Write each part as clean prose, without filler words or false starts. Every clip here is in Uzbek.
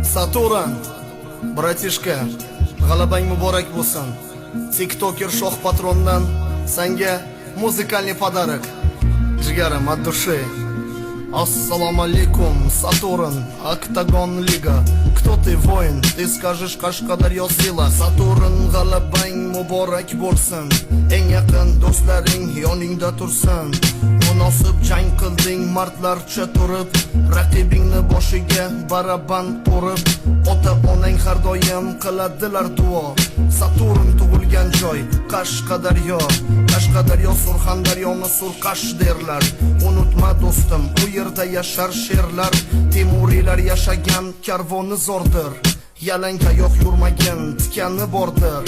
Saturn, братишка, g'alabang muborak bo'lsin. TikToker Shoh Patrondan sanga музыкальный подарок. Jigarim, от души. Assalomu alaykum, Сатурн, Октагон Лига. Кто ты, воин? Ты скажешь: Qashqadaryo сила. Saturn, g'alabang muborak bo'lsin. Eng yaqin do'stlaring yoningda tursin. Munosib jang qilding mardlarcha turib, raqibingni boshiga baraban urib, ota onang har doim qiladilar duo. Saturn tug'ilgan joy Qashqadaryo. Qashqadaryo Surxondaryoni Surqash derlar. Unutma, do'stim, u yerda yashar sherlar. Temuriylar yashagan karvoni zo'rdir. Yalang oyoq yurmagan, tikani bordir.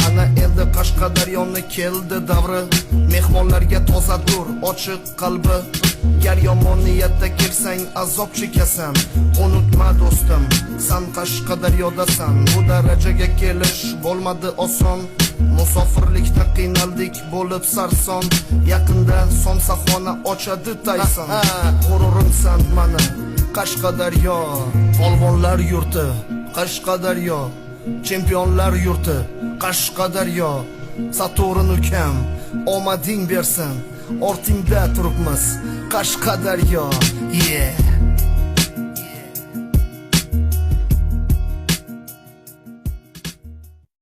Ana endi Qashqadaryoni keldi davri. Mehmonlarga tozadur ochiq qalbi. Gar yomon niyatda kelsang, azob chekasan. Unutma, do'stim, san Qashqadaryodasan. Bu darajaga kelish bo'lmadi oson. Musofirlikda qiynaldik bo'lib sarson. Yaqinda somsaxona ochadi Tayson. G'ururimsan mani Qashqadaryo. Polvonlar yurti Qashqadaryo. Chempionlar yurti Qashqadaryo. Saturn ukam, omading bersin. Ortingda turibmiz, Qashqadaryo. Yeah.